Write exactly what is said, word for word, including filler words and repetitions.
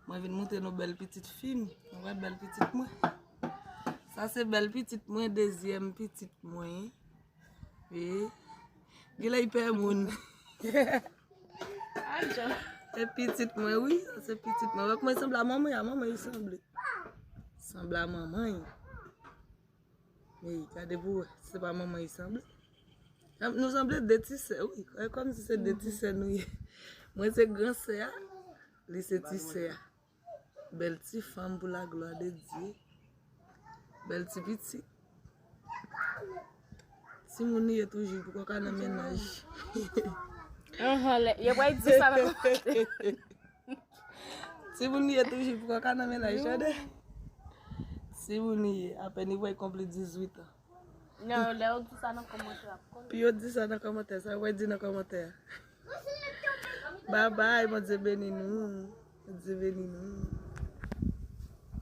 Mwen vin montre nou bèl pitit fi m. Nou wè bèl pitit mwen. Sa se bèl pitit mwen, dezyèm pitit mwen. Wi. Genlè li pè moun. Adjan. Se pitit mwen, wi. Sa se pitit mwen. Wè kòman li sanble a manman, a manman li sanble. Sanble a manman. Wi, gade pou wè. Se pa manman li sanble. Nou sanble de ti sè, wi. E kòm si se de ti sè nou ye. Mwen se gran sè a, li se ti sè a. Bèl ti fanm pou la glwa de Dye. Bèl ti pitit. Timoun li ye toujou, poko ka nan mennaj. Anhan, lè, yo pral di sa nan kòmantè. Timoun li ye toujou, poko ka nan mennaj, tande? Timoun li ye, apèn li pral konpli dizuit an. Non, lè yo di sa nan kòmantè, ap konn. Pou yo di sa nan kòmantè, sa yo pral di nan kòmantè a. Babay, Bondye beni nou. Bondye beni nou.